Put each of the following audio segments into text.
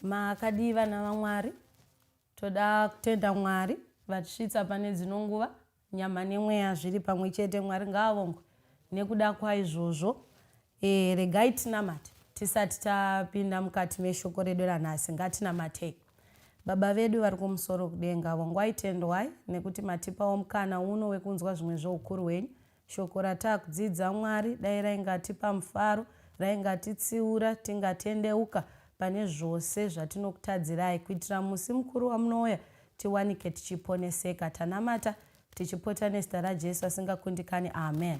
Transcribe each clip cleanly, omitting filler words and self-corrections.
Makadii vana vaMwari? Toda kutenda Mwari vatisvitsa pane dzino nguva, nyama nemweya zviri pamwe chete. Mwari ngaavongwe nekuda kwaizvozvo. E, regai tinamate tisati tapinda mukati meshoko redu ranhasi. Ngatinamatei. Baba vedu vari kumusoro kudenga, vongwai tendwai nekuti matipawo mukana uno wekunzwa zvimwe zveukuru hwenyu. Shoko ratakudzidza Mwari dai raingatipa mufaro, raingatitsiura tingatendeuka pane zvose zvatinokutadzirai kuitira musi mukuru wamunouya tiwanike tichiponeseka. Tanamata tichipota nezita raJesu asingakundikani Amen.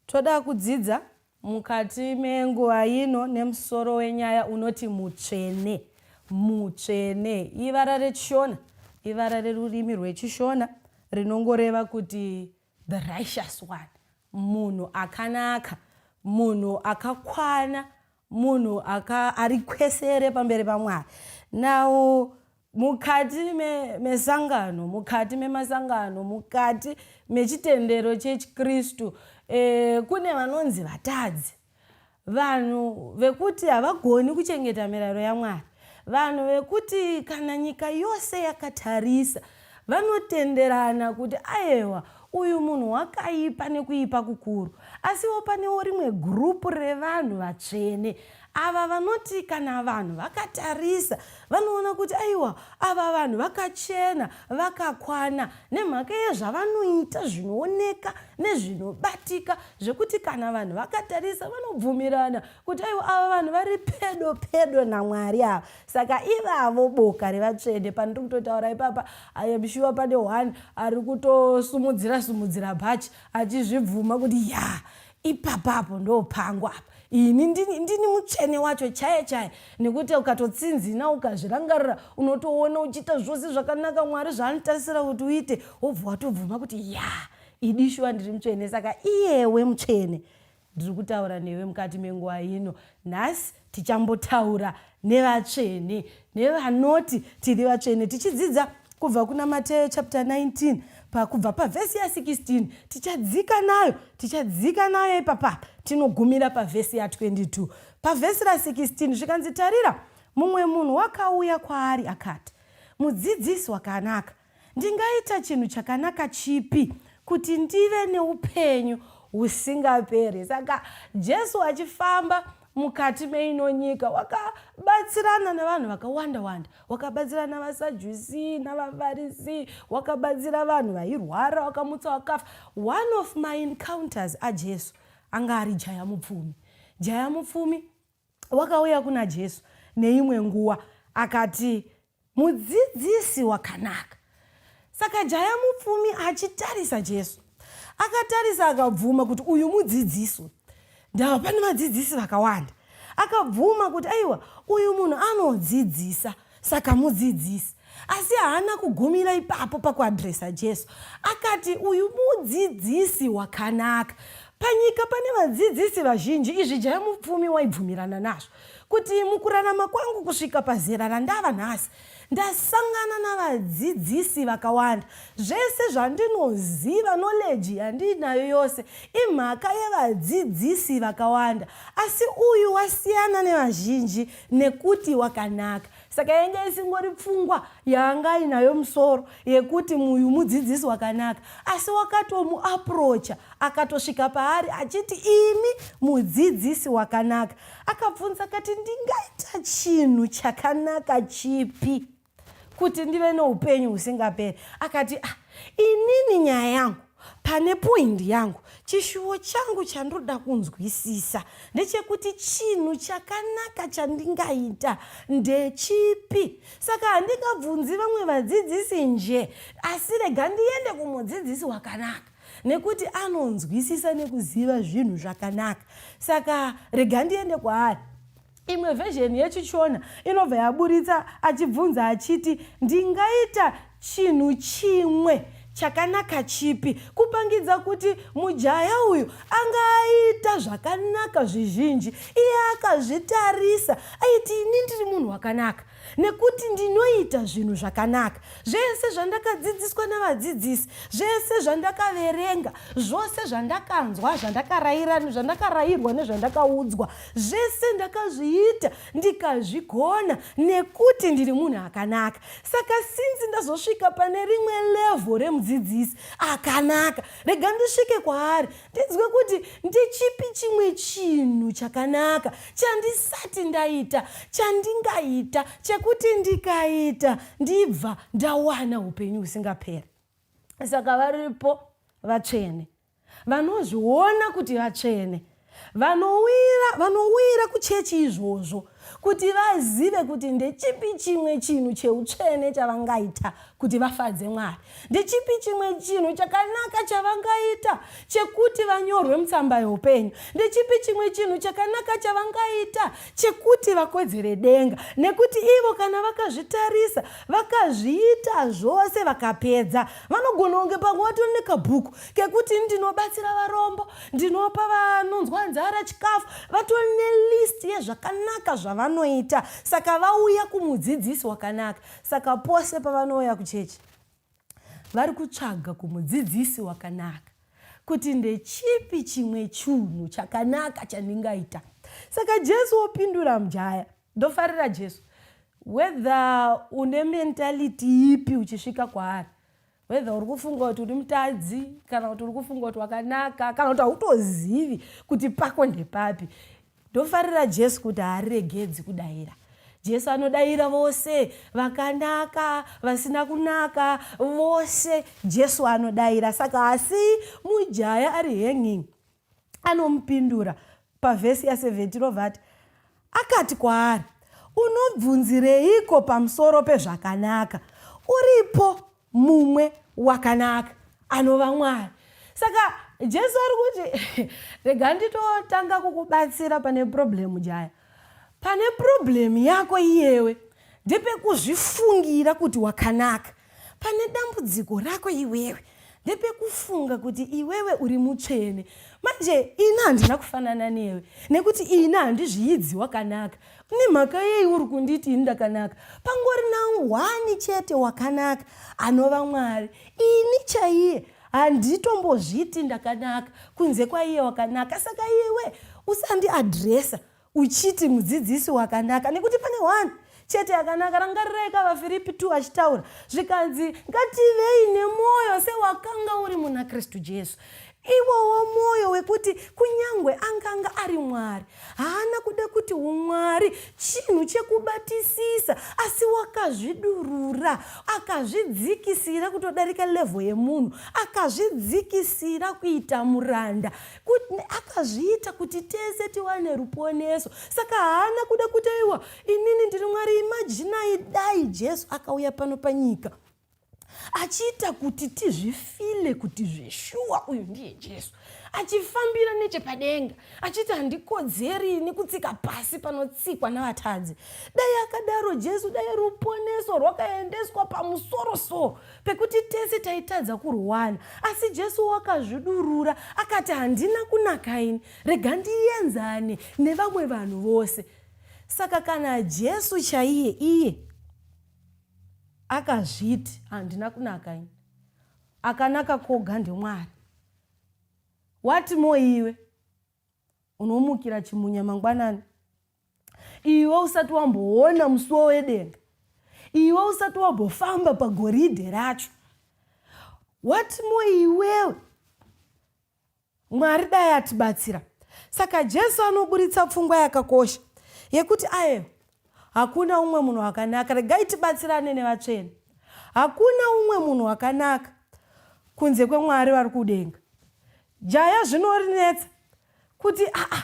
Toda kudzidza mukati menguva ino nemusoro wenyaya unoti mutsvene. Mutsvene ivara reChishona, ivara rerurimi rweChishona rinongoreva kuti the righteous one, munhu akanaka, munhu akakwana, munhu aka, ari kwesere pamberi paMwari. Now mukati mesangano me mukati memasangano mukati mechitendero chechikristu e, kune vanonzi vatadzi vanhu vekuti havagoni kuchengeta mirayiro yamwari vanhu vekuti kana nyika yose yakatarisa vanotenderana kuti ayewa uyu munhu wakaipa nekuipa kukuru asiwo panewo rimwe gurupu revanhu vatsvene Ava vanoti kana vanhu vakatarisa vanoona kuti aiwa ava vanhu vakachena vakakwana nemhaka yezvavanoita zvinooneka nezvinobatika zvekuti kana vanhu vakatarisa vanobvumirana kuti aiwa ava vanhu vari pedo pedo naMwari ava. Saka ivavo boka revatsvene pandiri kutotaura ipapa I am sure pane one ari kutosumudzira sumudzira bhachi achizvibvuma kuti yaa ipapapo ndopangu apa ini ndini, ndini mutsvene wacho chaye chaye nekuti ukatotsinzina ukazvirangarira unotoona uchiita zvose zvakanaka mwari zvaanotarisira kuti uite wobva watobvuma kuti ya idi shuwa ndiri mutsvene saka iyewe mutsvene ndiri kutaura newe mukati menguva ino nhasi tichambotaura nevatsvene nevanoti tiri vatsvene tichidzidza kubva kuna Mateyo chapter 19 pa kubva pavhesi ya16 tichadzika nayo tichadzika nayo ipapapa tinogumira pavhesi ya22 pavhesi ra16 zvikanzi tarira mumwe munhu wakauya kwaari akati mudzidzisi wakanaka Ndingaita chinhu chakanaka chipi kuti ndive neupenyu husingaperi? Saka Jesu achifamba mukati meino nyika wakabatsirana nevanhu vakawanda wanda, wakabatsira navaSajusi navaFarisi, wakabatsira vanhu vairwara, wakamutsa wakafa. One of my encounters aJesu anga ari jaya mupfumi. Jaya mupfumi wakauya kuna Jesu neimwe nguva akati, Mudzidzisi wakanaka. Saka jaya mupfumi achitarisa Jesu, akatarisa akabvuma kuti uyu mudzidzisi uyu. Ndava pane vadzidzisi vakawanda. Akabvuma kuti aiwa uyu munhu anodzidzisa saka mudzidzisi. Asi haana kugumira ipapo pakuadresa Jesu. Akati uyu mudzidzisi wakanaka. Panyika pane vadzidzisi vazhinji, izvi jaya mupfumi waibvumirana nazvo. Kuti mukurarama kwangu kusvika pazera randava nhasi, ndasangana navadzidzisi vakawanda. Zvese zvandinoziva, knowledge yandiinayo yose, imhaka yevadzidzisi vakawanda. Asi uyu wasiyana nevazhinji nekuti wakanaka. Saka yange isingori pfungwa yaanga ainayo musoro yekuti uyu mudzidzisi wakanaka, asi wakatomuaprocha akatosvika paari achiti imi mudzidzisi wakanaka. Akabvunza akati ndingaita chinhu chakanaka chipi kuti ndive noupenyu husingaperi? Akati ah, inini nyaya yangu pane point yangu chishuwo changu chandoda kunzwisisa ndechekuti chinhu chakanaka chandingaita ndechipi saka handingabvunzi vamwe vadzidzisi nje asi rega ndiende kumudzidzisi wakanaka nekuti anonzwisisa nekuziva zvinhu zvakanaka saka rega ndiende kwaari Imwe vhezheni yechiShona inobva yaburitsa achibvunza achiti, Ndingaita chinhu chimwe Chakanaka chipi? Kupangidza kuti mujaya uyu anga aita zvakanaka zvizhinji. Iye akazvitarisa aiti, ini ndiri munhu wakanaka nekuti ndinoita zvinhu zvakanaka. Zvese zvandakadzidziswa navadzidzisi, zvese zvandakaverenga, zvose zvandakanzwa, zvandakarairwa nezvandakaudzwa, zvese ndakazviita ndikazvigona nekuti ndiri munhu akanaka. Saka since ndazosvika pane rimwe level remudzidzisi akanaka, rega ndisvike kwaari ndinzwe kuti ndechipi chimwe chinhu chakanaka chandisati ndaita, chandingaita, chekuti ndikaita ndibva ndawana upenyu husingaperi. Saka varipo vatsvene vanozviona kuti vatsvene, vanowira kuchechi izvozvo kuti vazive kuti ndechipi chimwe chinhu cheutsvene chavangaita kuti vafadze Mwari, ndechipi chimwe chinhu chakanaka chavangaita chekuti vanyorwe mutsamba yeupenyu, ndechipi chimwe chinhu chakanaka chavangaita chekuti vakodzere denga. Nekuti ivo kana vakazvitarisa, vakazviita zvose vakapedza, vanogona kunge pamwe vatori nekabhuku kekuti ndinobatsira varombo, ndinopa vanonzwa nzara chikafu, vatori nelist yezvakanaka zvavanoita. Saka vauya kumudzidzisi wakanaka. Saka pose pavanouya kuchechi vari kutsvaga kumudzidzisi wakanaka kuti ndechipi chimwe chinhu chakanaka chandingaita. Saka Jesu wopindura mujaya. Ndofarira Jesu, whether une mentality ipi uchisvika kwaari, whether uri kufunga kuti uri mutadzi kana kuti uri kufunga kuti wakanaka kana kuti hautozivi kuti pako ndepapi, ndofarira Jesu kuti haaregedzi kudayira. Jesu anodayira vose, vakanaka, vasina kunaka, vose Jesu anodayira. Saka asi mujaya ari hanging, anomupindura pavhesi ya17, robva ati, akati kwaari, unobvunzireiko pamusoro pezvakanaka? Uripo mumwe wakanaka, anova Mwari. Saka Jesu ari kuti, rega nditotanga kukubatsira pane problem, jaya. Pane problem yako iyewe ndepekuzvifungira kuti wakanaka. Pane dambudziko rako iwewe ndepekufunga kuti iwewe uri mutsvene. Manje ini handina kufanana newe, nekuti ini handizviidzi wakanaka. Nemhaka yei uri kunditi ini ndakanaka? Pangori nahwani chete wakanaka, anova Mwari. Ini chaiye handitombozviti ndakanaka kunze kwaiye wakanaka. Saka iwe usandiadresa uchiti mudzidzisi wakanaka, nekuti pane one chete akanaka. Rangarirai kavaFiripi 2 achitaura, zvikanzi ngativei nemwoyo sewakanga uri muna Kristu Jesu. Iwowo mwoyo wekuti kunyangwe anganga ari Mwari, haana kuda kuti umwari chinhu chekubatisisa, asi wakazvidurura, akazvidzikisira kutodarika level yemunhu, akazvidzikisira kuita muranda, akazviita kuti tese tiwane ruponeso. Saka haana kuda kuti aiwa, inini ndiri Mwari. Imajinai dai Jesu akauya pano panyika achiita kuti tizvifile kuti zveshuwa uyu ndiye Jesu, achifambira nechepadenga achiti handikodzeri ini kutsika pasi panotsikwa navatadzi. Dai akadaro Jesu, dai ruponeso rwakaendeswa pamusoro so pekuti tese taitadza kurwana. Asi Jesu wakazvidurura akati handina kunaka ini, rega ndiyenzane nevamwe vanhu vose. Saka kana Jesu chaiye iye akazviti handina kunaka ini, akanaka koga ndimwari, wati mo iwe unomukira chimunya mangwanani, iwe usati wamboona musuwo wedenga, iwe usati wambofamba pagoridhe racho, wati mo iwewe? Mwari dai atibatsira. Saka Jesu anoburitsa pfungwa yakakosha yekuti ayewa, hakuna umwe munhu wakanaka. Regai tibatsirane nevatsvene. Hakuna umwe munhu wakanaka kunze kweMwari vari kudenga. Jaya zvinorinetsa kuti aa,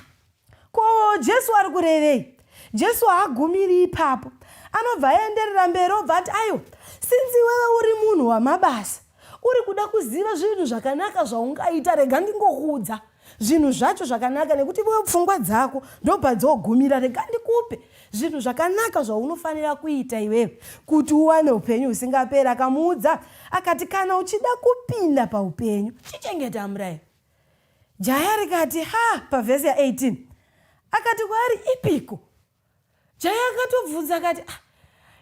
ko Jesu ari kurevei? Jesu haagumiri ipapo, anobva aenderera mberi, obva ati aiwa, since iwewe uri munhu wamabasa, uri kuda kuziva zvinhu zvakanaka zvaungaita, rega ndingokuudza. Zvinhu zvacho zvakanaka nekuti iwewe pfungwa dzako ndopadzogumira. Rega ndikupe zvinhu zvakanaka zvaunofanira kuita iwewe kuti uwane upenyu husingaperi. Akamuudza akati, kana uchida kupinda paupenyu, chichengeta murayiro. Jaya rikati, ha, pavhesi ya18 akati kwaari, ipiko? Jaya akatobvunza akati, ah,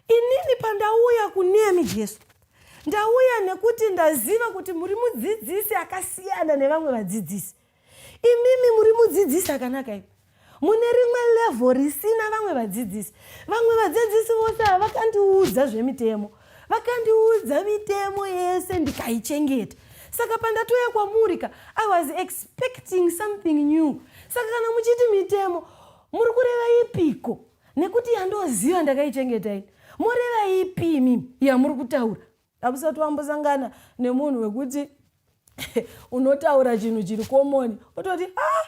inini pandauya kunemi Jesu, ndauya nekuti ndaziva kuti muri mudzidzisi akasiyana nevamwe vadzidzisi. Imimi muri mudzidzisi akanaka imi. Mune rimwe level risina vamwe vadzidzisi. Vamwe vadzidzisi vose ava vakandiudza zvemitemo. Vakandiudza mitemo yese ndikaichengeta. Saka pandatouya kwamuri ka, I was expecting something new. Saka kana muchiti mitemo, muri kureva ipiko? Nekuti yandoziva ndakaichengeta ini. Moreva ipi imimi yamuri kutaura? Hamusati wambosangana nemunhu wekuti unotaura chinhu chiri common ototi ah,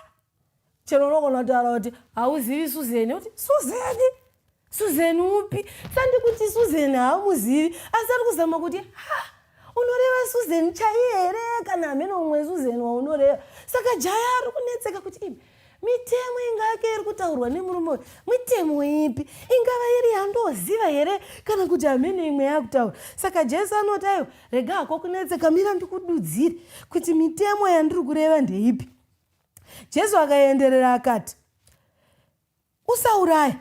chero unogona kutaura kuti hauzivi Suzeni, kuti Suzeni, Suzeni upi? Sandi kuti Suzeni haamuzivi, asi ari kuzama kuti ha, unoreva Suzeni chaiye here kana hamene umwe Suzeni waunoreva? Saka jaya ari kunetseka kuti imi mitemo ingake iri kutaurwa nemurume uyu mitemo ipi? Ingava iri yandoziva here kana kuti hamene imwe yakutaura? Saka Jesu anoti, aiwa, rega hako kunetseka, mira ndikududzire kuti mitemo yandiri kureva ndeipi. Jesu akaenderera akati, usauraya,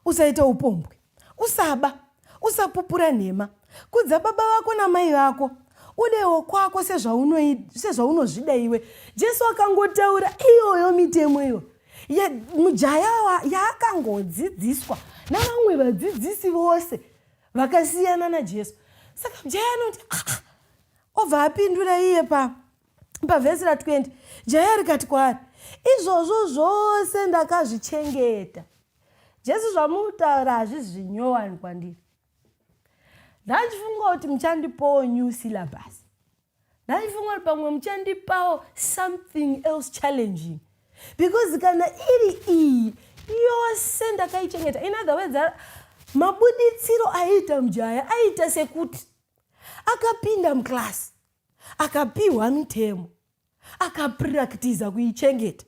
usaita upombwe, usaba, usapupura nhema, kudza baba vako namai vako, udewo kwako sezvaunozvida iwe. Jesu akangotaura iyoyo mitemo iyo mujaya yaakangodzidziswa navamwe vadzidzisi vose vakasiyana naJesu. Saka mujaya anoti, ah, obva apindura iye pavhesi ra20, jaya rikati kwaari, izvozvo zvose ndakazvichengeta. Jesu, zvamutaura hazvisi zvinyowani kwandiri. Ndachifunga kuti muchandipawo new syllabus. Ndachifunga kuti pamwe muchandipawo something else challenging, because kana iri iyi yose ndakaichengeta. In other words, mabuditsiro aiita mujaya aita sekuti akapinda muklasi, akapiwa mitemo, akapractiza kuichengeta,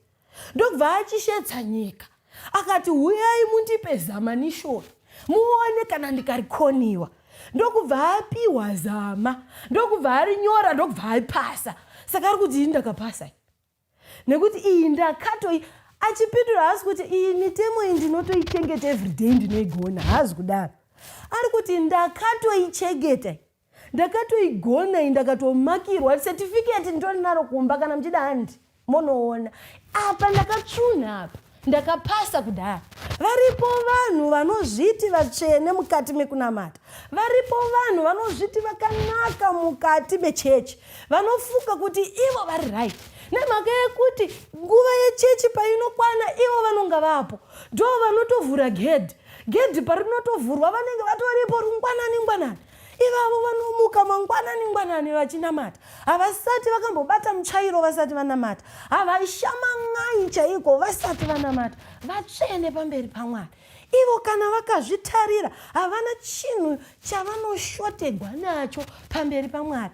ndobva achishetsa nyika akati, huyai mundipe zama nishoni muone kana ndikarikoniwa. Ndokubva apiwa zama, ndokubva arinyora, ndokubva aipasa. Saka ari kuti, ini ndakapasa nekuti iyi ndakatoi. Achipindura haasi kuti iyi mitemo iyi ndinotoichengeta everyday, ndinoigona. Haazi kudaro. Ari kuti ndakatoichengeta, ndakatoigona iyi, ndakatomakirwa certificate, nditori naro kumba, kana muchida handi monoona apa, ndakatsvunha apa, ndakapasa kudhara. Varipo vanhu vanozviti vatsvene mukati mekunamata. Varipo vanhu vanozviti vakanaka mukati mechechi, vanofunga kuti ivo vari right nemhaka yekuti nguva yechechi painokwana ivo vanonga vapo, ndo vanotovhura gedhi. Gedhi parinotovhurwa vanenge vatoripo rungwanani ngwanani. Ivavo vanomuka mangwanani ngwanani vachinamata, havasati vakambobata mutsvairo vasati vanamata, havaishaman'ai chaiko vasati vanamata. Vatsvene pamberi paMwari ivo kana vakazvitarira havana chinhu chavanoshotegwa nacho pamberi paMwari.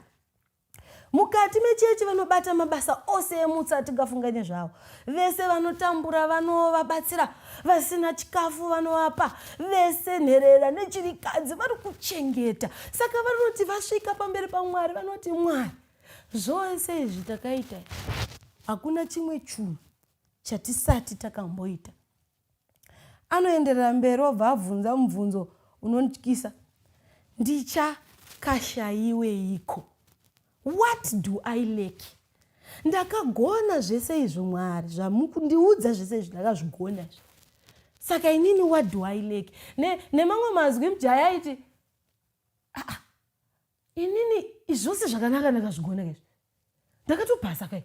Mukati mechechi vanobata mabasa ose emutsa atingafunga nezvavo. Vese vanotambura vanovabatsira, vasina chikafu vanovapa, vese nherera nechirikadzi vari kuchengeta. Saka vanoti vasvika pamberi paMwari vanoti, Mwari, zvose izvi takaita, hakuna chimwe chinhu chatisati takamboita. Anoenderera mberi obva abvunza mubvunzo unotyisa, ndichakashayiweiko? What do I lack? Ndakagona zvese izvo Mwari, zvamukundiudza zvese izvi ndakazvigona izvi. Saka inini what do I lack? Nemamwe mazwi mujaya aiti, ah, inini zvose zvakanaka ndakazvigona izvi, ndakatopasa kai,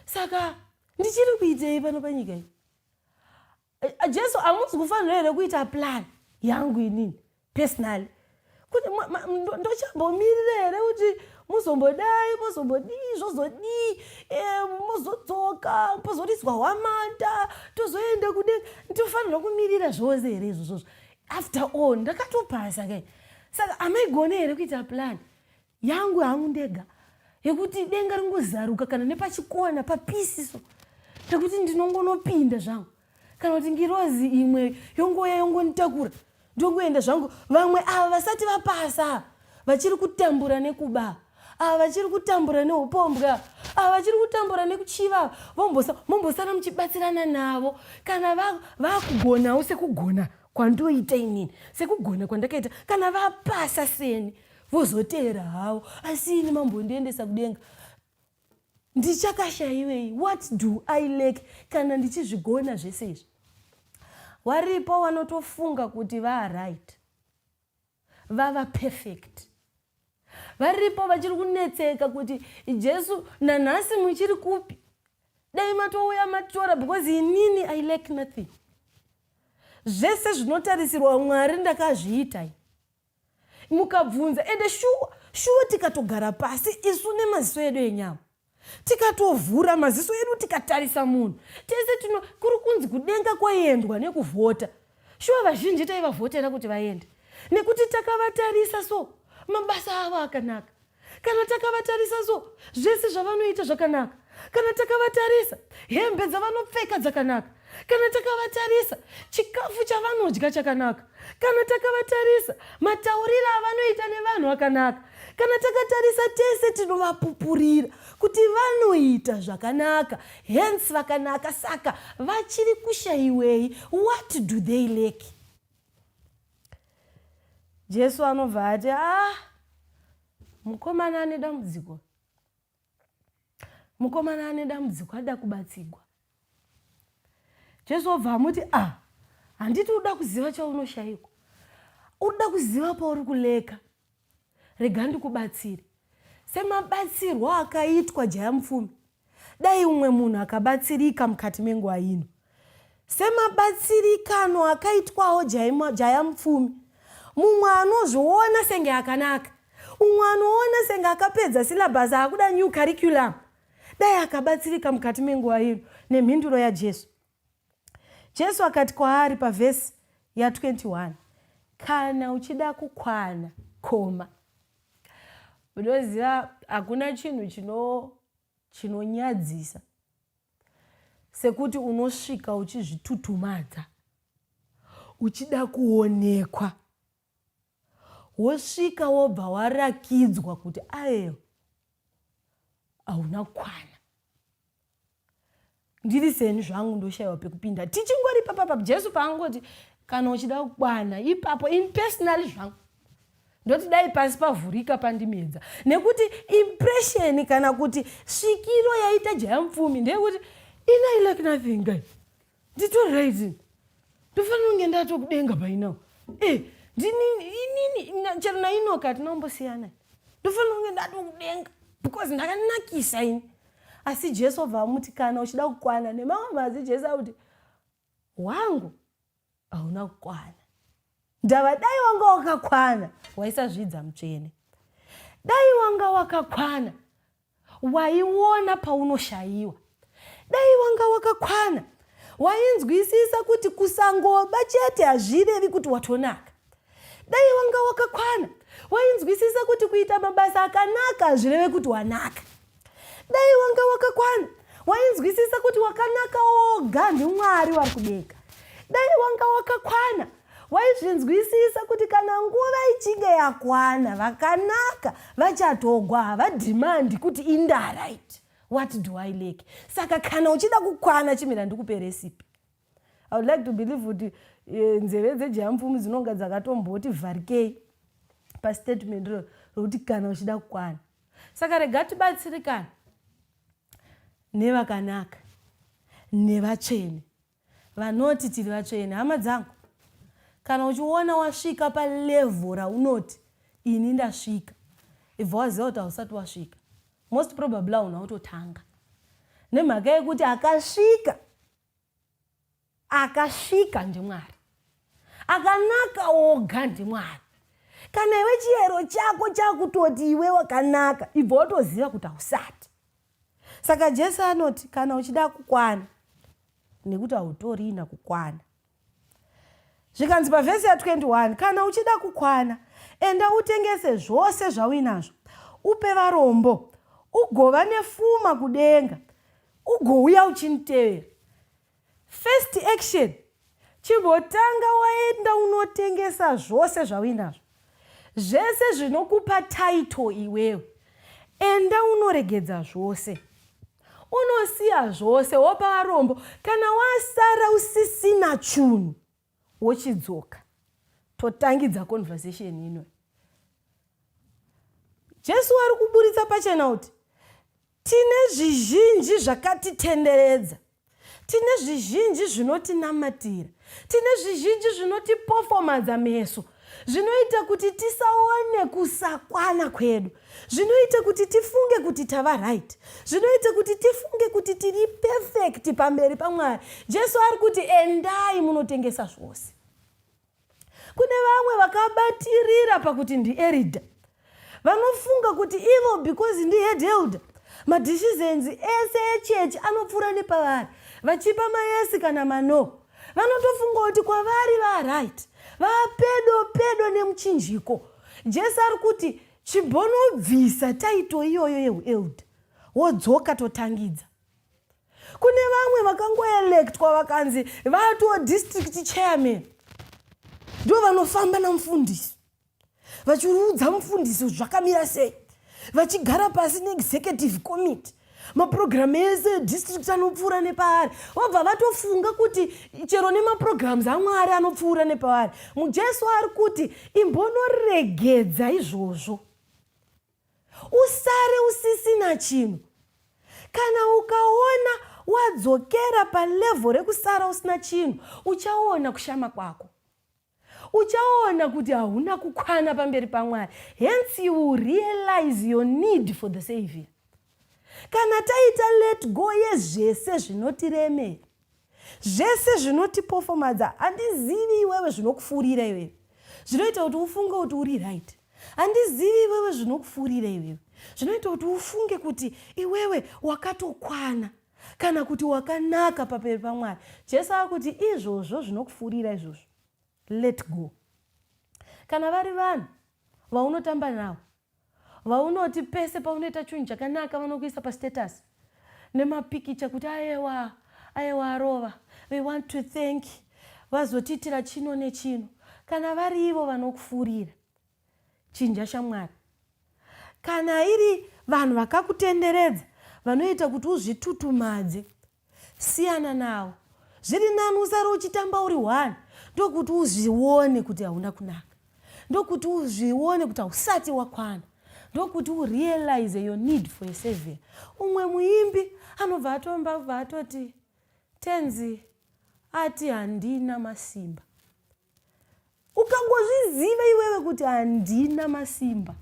saka ndichiri kuitei pano panyika iyi? Jesu, hamuzi kufanira here kuita plan yangu inini personally kuti ndochambomirira here kuti muzombodai, muzombodii, zvozodii, muzodzoka, pozoridzwa hwamanda, tozoenda kudenga? Ndofanirwa kumirira zvose here izvozvozvo? After all ndakatopasa kai. Saka hamaigone here kuita plan yangu hangu ndega yekuti denga ringozaruka kana nepachikona papisiso? Pekuti ndinongonopinda zvangu kana kuti ngirozi imwe yongouya yongonditakura ndongoenda zvangu. Vamwe ava vasati vapasa vachiri kutambura nekuba, ava vachiri kutambura neupombwa, ava vachiri kutambura nekuchiva, mombosara muchibatsirana navo kana vakugonawo sekugona kwandoita inini, sekugona kwandakaita. Kana vapasa seni vozoteera havo, asi ini mambondiendesa kudenga ndichakashayiwei? What do I lack kana ndichizvigona zvese izvi? Waripo vanotofunga kuti varight, vava perfect. Varipo vachiri kunetseka kuti, "Jesu, nanhasi muchiri kupi? Dai matouya matora, because inini I lack nothing. Zvese zvinotarisirwa Mwari ndakazviita." Mukabvunza, ende shuwa shuwa, tikatogara pasi isu nemaziso edu enyama, tikatovhura maziso edu, tikatarisa munhu, tese tino kuri kunzi kudenga kwaiendwa nekuvhota, shuwa vazhinji taivavhotera kuti vaende, nekuti takavatarisa so mabasa avo akanaka, kana takavatarisa so zvese zvavanoita zvakanaka, kana takavatarisa hembe dzavanopfeka dzakanaka, kana takavatarisa chikafu chavanodya chakanaka, kana takavatarisa matauriro avanoita nevanhu akanaka, kana takatarisa tese tinovapupurira kuti vanoita zvakanaka, hence vakanaka. Saka vachiri kushayiwei? What do they lack? Jesu anobva ati, "Ah, mukomana ane dambudziko, mukomana ane dambudziko, ada kubatsigwa." Jesu obva amuti, "Ah, handiti uda kuziva chaunoshayikwa? Uda kuziva pauri kulacka? Rega ndikubatsire semabatsirwo akaitwa jaya mupfumi. Dai umwe munhu akabatsirika mukati menguva ino semabatsirikano akaitwawo jaya mupfumi, mumwe anozviona senge akanaka, umwe anoona senge akapedza syllabus, akuda new curriculum, dai akabatsirika mukati menguva ino nemhinduro yaJesu." Jesu akati kwaari pavhesi ya21, "Kana uchida kukwana," koma, unoziva hakuna chinhu chinonyadzisa sekuti unosvika uchizvitutumadza uchida kuonekwa, wosvika wobva warakidzwa kuti ayo hauna kukwana. Ndiri seni zvangu, ndoshayiwa pekupinda. Tichingori papapa, Jesu paangoti, "Kana uchida kukwana," ipapo in personally zvangu ndoti dai pasi pavhurika pandimedza, nekuti impression kana kuti svikiro yaita jaya mupfumi ndeyekuti, "Ini I lack nothing guy, nditori right, ndofanira kunge ndatokudenga by now. E inini chero naInoka tinombosiyana, ndofanira kunge ndatokudenga because ndakanakisa ini." Asi Jesu obva amuti, "Kana uchida kukwana," nemamwe mazi Jesu akuti, "Wangu, hauna kukwana. Ndava dai wanga wakakwana waisazvidza mutsvene. Dai wanga wakakwana waiona paunoshayiwa. Dai wanga wakakwana wainzwisisa kuti kusangoba chete hazvirevi kuti watonaka. Dai wanga wakakwana wainzwisisa kuti kuita mabasa akanaka hazvireve kuti wanaka. Dai wanga wakakwana wainzwisisa kuti wakanaka oga ndiMwari wari kudenga. Dai wanga wakakwana waizvinzwisisa kuti kana nguva ichinge yakwana, vakanaka vachatogwa, havadhimandi kuti indaright. What do I lack? Saka kana uchida kukwana, chimira ndikupe recipe." I would like to believe kuti nzeve dzejaya mupfumi dzinonga dzakatomboti vharikei pastatement rokuti, "Kana uchida kukwana." Saka rega tibatsirikana nevakanaka nevatsvene vanoti tiri vatsvene. Hama dzangu, kana uchiona wasvika palevel raunoti, "Ini ndasvika," ibva waziva kuti hausati wasvika. Most probably hauna kutotanga, nemhaka yekuti akasvika, akasvika ndiMwari, akanaka oga ndiMwari. Kana iwe chiyero chako chakutoti iwe wakanaka, ibva watoziva kuti hausati. Saka Jesu anoti, "Kana uchida kukwana," nekuti hautorina kukwana. Zvikanzi pavhesi ya21, "Kana uchida kukwana, enda utengese zvose zvauinazvo, upe varombo, ugova nefuma kudenga. Ugouya uchinditevera. First action, chimbotanga waenda unotengesa zvose zvauinazvo, zvese zvinokupa title iwewe. Enda unoregedza zvose, unosiya zvose, wopa varombo. Kana wasara usisina chunhu, wochidzoka totangidza conversation ino. Jesu ari kuburitsa pachena kuti tine zvizhinji zvakatitenderedza, tine zvizhinji zvinotinamatira, tine zvizhinji zvinotipofomadza meso, zvinoita kuti tisaone kusakwana kwedu, zvinoita kuti tifunge kuti tava right, zvinoita kuti tifunge kuti tiri perfect pamberi paMwari. Jesu ari kuti endai munotengesa zvose. Kune vamwe vakabatirira pakuti ndielder, vanofunga kuti ivo because ndihead elder, madecisions ese echechi anopfuura nepavari, vachipa mayes kana mano. Vanotofunga kuti kwavari varight, vapedo pedo nemuchinjiko. Jesu ari kuti chimbonobvisa title iyoyo yeuelder, wodzoka totangidza. Kune vamwe vakangoelectwa vakanzi vato district chairman, ndo vanofamba namufundisi vachiudza mufundisi zvakamira sei, vachigara pasi neexecutive committee, mapurogiramu ese edistrict anopfuura nepaari. Vobva vatofunga kuti chero nemaprograms aMwari anopfuura nepaari. Mujesu ari kuti imbonoregedza izvozvo, usare usisina chinhu. Kana ukaona wadzokera palevel rekusara usina chinhu, uchaona kushama kwako, uchaona kuti hauna kukwana pamberi paMwari. Hence you will realize your need for the Savior. Kana taita let go yezvese zvinotiremera, zvese zvinotipofomadza, handizivi iwewe zvinokufurira iwewe zvinoita kuti ufunge kuti uri right. Handizivi iwewe zvinokufurira iwewe zvinoita kuti ufunge kuti iwewe wakatokwana kana kuti wakanaka pamberi paMwari. Jesu akuti izvozvo zvinokufurira izvozvo, let go. Kana vari vanhu vaunotamba navo, vaunoti pese paunoita chinhu chakanaka vanokuisa pastatus nemapikicha kuti aewa, aewa, arova, we want to thank, vazotiitira chino nechino, kana vari ivo vanokufurira, chinja shamwari. Kana iri vanhu vakakutenderedza vanoita kuti uzvitutumadze, siyana navo. Zviri nani usare uchitamba uri one, ndokuti uzvione kuti hauna kunaka, ndokuti uzvione kuti hausati wakwana, ndokuti urealize your need for a savior. Umwe muimbi anobva atomba bva atoti, "Tenzi ati handina masimba." Ukangozviziva iwewe kuti handina masimba,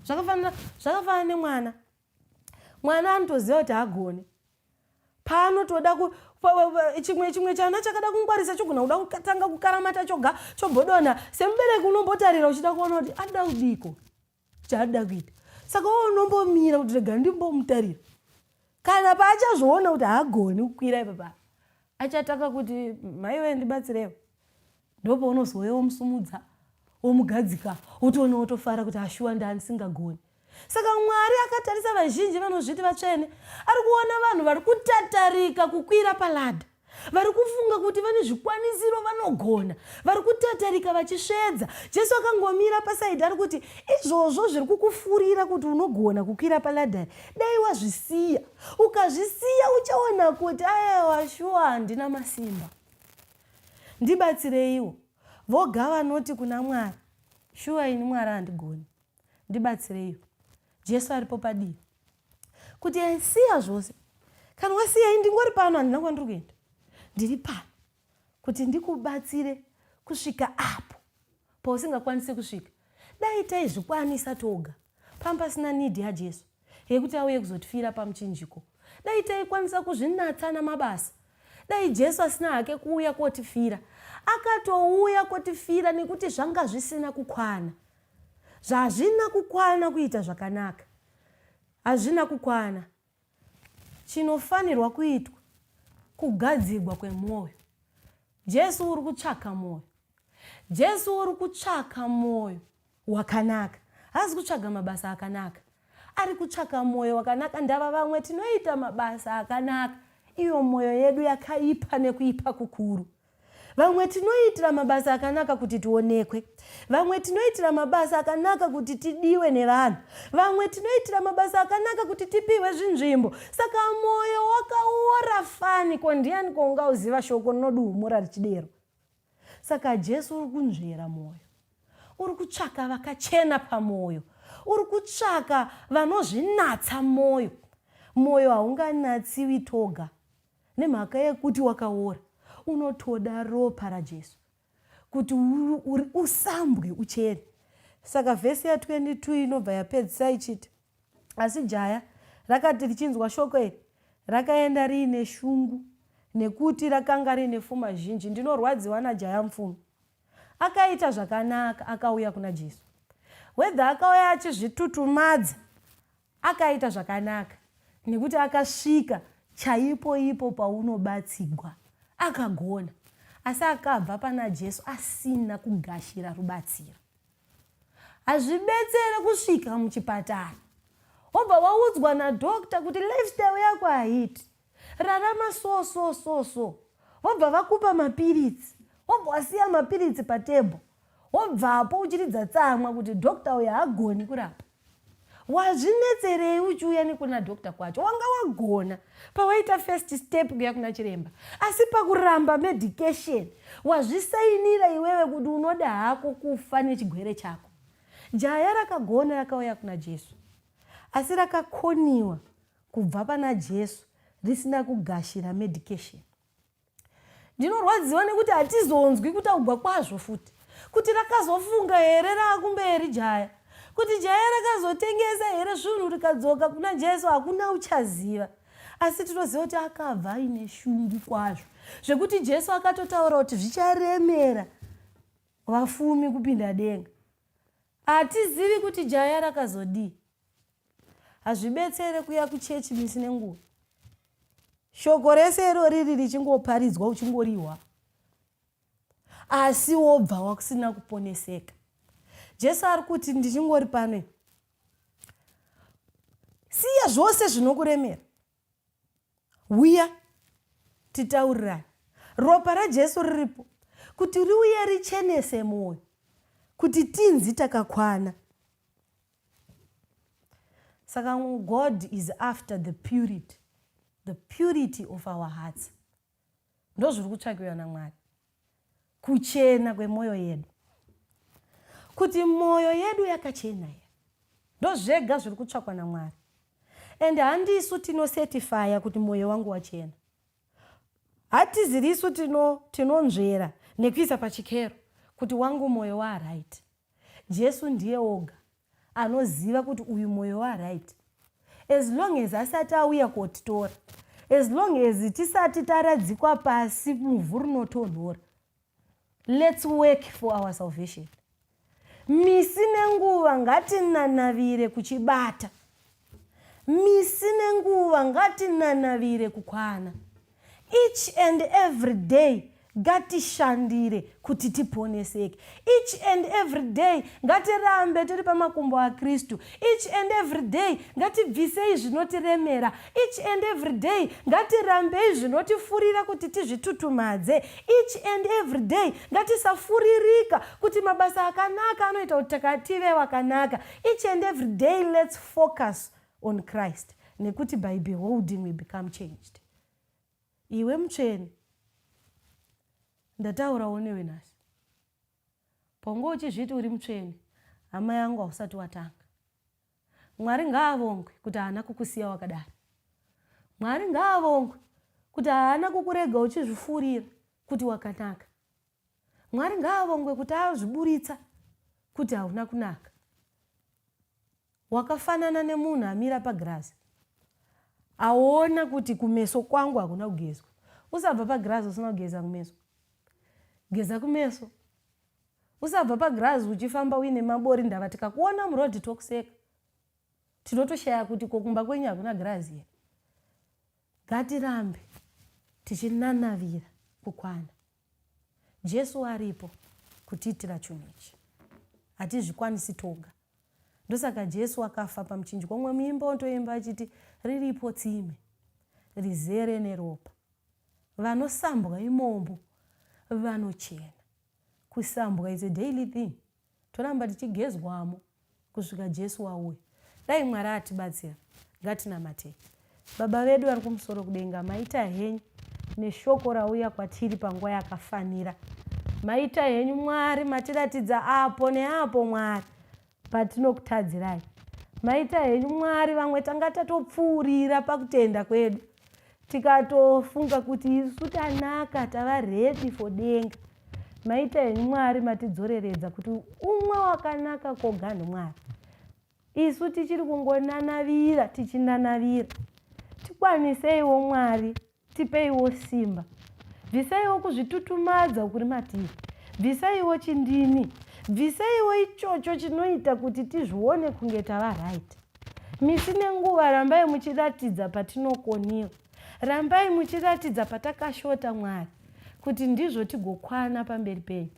zvakafanana zvakafanana nemwana. Mwana anotoziva kuti haagoni. Paanotoda chimwe chana chakada kungwarisa, chogona kuda kutanga kukaramata choga, chobhodona. Semubereki unombotarira uchida kuona kuti anoda kudiko, chaanoda kuita. Saka wo unombomira kuti rega ndimbomutarira. Kana paachazvoona kuti haagoni kukwira ipapa, achatanga kuti, "Maiwe, ndibatsirewo." Ndopaunozouya womusumudza, womugadzika, wotoona wotofara kuti ashuwa ndaandisingagoni. Saka Mwari akatarisa vazhinji vanozviti vatsvene, ari kuona vanhu vari kutatarika kukwira paladder, vari kufunga kuti vane zvikwanisiro, vanogona, vari kutatarika vachisvedza. Jesu akangomira paside, ari kuti izvozvo zviri kukufurira kuti unogona kukwira paladder, dai wazvisiya. Ukazvisiya uchaona kuti aiwa, shuwa handina masimba, ndibatsireiwo. Voga vanoti kuna Mwari, "Shuwa ini Mwari handigoni, ndibatsireiwo." Jesu aripo padivi kuti siya zvose. Kana wasiya, ndingori pano, handina kwandiri kuenda, ndiri pano kuti ndikubatsire kusvika apo pausingakwanisi kusvika. Dai taizvikwanisa toga, pamba pasina need yaJesu yekuti auye kuzotifira pamuchinjiko. Dai taikwanisa kuzvinatsa namabasa, dai Jesu asina hake kuuya kotifira. Akatouya kotifira nekuti zvanga zvisina kukwana. Zvazvina kukwana kuita zvakanaka, hazvina kukwana. Chinofanirwa kuitwa kugadzirwa kwemwoyo. Jesu uri kutsvaka mwoyo. Jesu uri kutsvaka mwoyo wakanaka, haasi kutsvaga mabasa akanaka, ari kutsvaka mwoyo wakanaka. Ndava vamwe tinoita mabasa akanaka. Iyo mwoyo yedu yakaipa nekuipa kukuru. Vamwe tinoitira mabasa akanaka kuti tionekwe. Vamwe tinoitira mabasa akanaka kuti tidiwe nevanhu. Vamwe tinoitira mabasa akanaka kuti tipihwe zvinzvimbo. Saka mwoyo wakaora fani, ko ndiani ko ungauziva shoko rinoduhumura richidero? Saka Jesu uri kunzvera mwoyo. Uri kutsvaka vakachena pamwoyo. Uri kutsvaka vanozvinatsa mwoyo. Mwoyo haunganatsiwi toga nemhaka yekuti wakaora. Unotoda ropa raJesu kuti usambwe uchene. Saka vhesi ya 22 inobva yapedzisa ichiti, Asi jaya rakati richinzwa shoko iri, rakaenda riine shungu, nekuti rakanga riine fuma zhinji. Ndinorwadziwa najaya mupfumi. Akaita zvakanaka akauya kuna Jesu. Whether akauya achizvitutumadza, akaita zvakanaka nekuti akasvika chaipo ipo paunobatsigwa. Akagona. Asi akabva pana Jesu asina kugashira rubatsiro. Hazvibetsere kusvika muchipatara wobva waudzwa nadoctor kuti lifestyle yako haiti, rarama so so so so, vobva vakupa mapiritsi, wobva wasiya mapiritsi patable, wobvapo uchiridza tsamwa kuti doctor uyu haagoni kurapa. Wazvinetserei uchiuya nekuna doctor kwacho? Wanga wagona pawaita first step kuya kuna chiremba, asi pakuramba medication wazvisainira iwewe kuti unoda hako kufa nechigwere chako. Jaya rakagona rakauya kuna Jesu, asi rakakoniwa kubva pana Jesu risina kugashira medication. Ndinorwadziwa nekuti hatizonzwi kutaugwa kwazvo futi kuti rakazofunga here raakumberi jaya, kuti jaya rakazotengesa here zvinhu rikadzoka kuna Jesu, hakuna uchaziva. Asi tinoziva kuti akabva aine shungu kwazvo zvekuti Jesu akatotaura kuti zvicharemera vafumi kupinda denga. Hatizivi kuti jaya rakazodii. Hazvibetsere kuya kuchechi misi nenguva. Shoko rese iro riri richingoparidzwa uchingorihwa, asi wobva wakusina kuponeseka. Jesu ari kuti ndichingori pano, siya zvose zvinokuremera, huya titaurirane. Ropa raJesu riripo kuti riuye richenese mwoyo, kuti tinzi takakwana. Saka God is after the purity, the purity of our hearts. Ndozviri kutsvakiwa naMwari, kuchena kwemwoyo yedu, kuti mwoyo yedu yakachena here. Ndozvega zviri kutsvakwa naMwari. And handisu tinosetifaya kuti mwoyo wangu wachena. Hatizirisu tinonzvera tino nekuisa pachikero kuti wangu mwoyo waaright. Jesu ndiye oga anoziva kuti uyu moyo waright. As long as asati auya kotitora, as long as tisati taradzikwa pasi muvhu rinotonhora, let's work for our salvation. Misi nenguva ngatinanavire kuchibata. Misi nenguva ngatinanavire kukwana. Each and every day ngatishandire kuti tiponeseke. Each and every day ngatirambe tiri pamakumbo aKristu. Each and every day ngatibvisei zvinotiremera. Each and every day ngatirambei zvinotifurira kuti tizvitutumadze. Each and every day ngatisafuririka kuti mabasa akanaka anoita kuti tive wakanaka. Each and every day let's focus on Christ, nekuti by beholding we become changed. Iwe mutsvene, ndataurawo newe nhasi. Paunge uchizviti uri mutsvene, hama yangu, hausati watanga. Mwari ngaavongwe kuti haana kukusiya wakadaro. Mwari ngaavongwe kuti haana kukurega uchizvifurira kuti wakanaka. Mwari ngaavongwe kuti azviburitsa kuti hauna kunaka. Wakafanana nemunhu amira pagirazi aona kuti kumeso kwangu hakuna kugezwa. Usabva pagirazi usina kugeza kumeso. Geza kumeso. Usabva pagirazi uchifamba uine mabori ndava tikakuona murodhi tokuseka. Tinotoshaya kuti ko kumba kwenyu hakuna girazi here. Ngatirambe tichinanavira kukwana. Jesu aripo kutiitira chunhu ichi. Hatizvikwanisi toga. Ndosaka Jesu akafa pamuchinjikwa. Umwe muimba unotoimba achiti riripo tsime. rizere neropa. Vanosambwa imomo vanochena. Kusambwa is a daily thing. Toramba tichigezwamo kusvika Jesu wauya. Dai Mwari atibatsira. Ngatinamatei. Baba vedu vari kumusoro kudenga, maita henyu neshoko rauya kwatiri panguva yakafanira. Maita henyu Mwari, matiratidza apo neapo Mwari patinokutadzirai. Maita henyu Mwari, vamwe tanga tatopfuurira pakutenda kwedu tikatofunga kuti isu tanaka tava ready for denga. Maita henyu Mwari, matidzoreredza kuti umwe wakanaka koga ndiMwari. Isu tichiri kungonanavira tichinanavira. Tikwaniseiwo Mwari, tipeiwo simba. Bvisaiwo kuzvitutumadza kuri matiri. Bvisaiwo chindini. Bvisaiwo ichocho chinoita kuti tizvione kunge tava right. Misi nenguva rambai muchiratidza patinokoniwa. Rambai muchiratidza patakashota Mwari kuti ndizvo tigokwana pamberi penyu.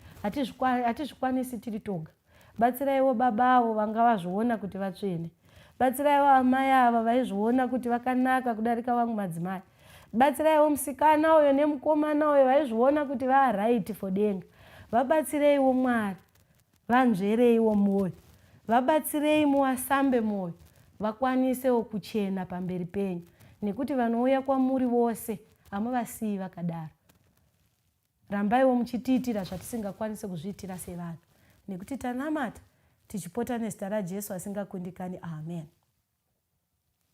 Hatizvikwanisi tiri toga. Batsiraiwo baba avo vanga vazviona kuti vatsvene. Batsiraiwo amai ava vaizviona kuti vakanaka kudarika vamwe madzimai. Batsiraiwo musikana uyo nemukomana uyo vaizviona kuti vaaright for denga. Vabatsireiwo Mwari. Vanzvereiwo mwoyo. Vabatsirei muvasambe mwoyo vakwanisewo kuchena pamberi penyu nekuti vanouya kwamuri vose hamuvasiyi vakadaro. Rambaiwo muchitiitira zvatisingakwanise kuzviitira sevanhu nekuti tanamata tichipota nezita raJesu asingakundikani. Amen.